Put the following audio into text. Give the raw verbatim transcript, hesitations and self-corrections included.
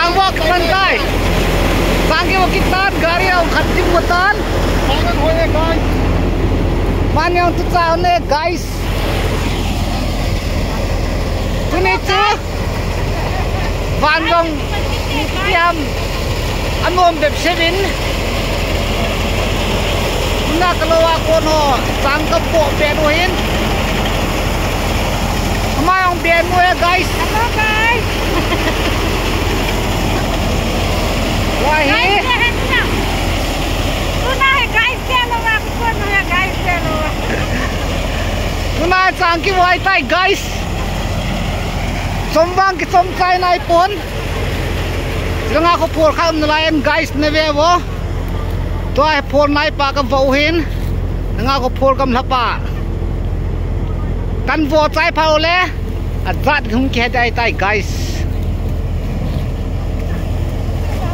Ang walk man tai. Sang kivo kitan, gari ang khat dim matan. Mangan hoye, guys. Manyang tu sa ne, guys. Tuni chu. Vanlong tiam. Anom bep sevin. Na kalowa kono. Sang kapo pe no hin. Ama ang bian mo ya, guys. Hello, guys. Wahi. Guys, ya hai na. Tuna hai, guys, ya lo wa, ko no ya, guys, ya lo wa. Tuna chang kiwai tai, guys. Somvang kichom chai nai pon. Sila nga ko por kham na layan, guys, na ve vo. Tua he phone nai pa ka vo hin. Nga ko phone kam lha pa. Kan vo chai pa le. A jat hung ke dai tai, guys.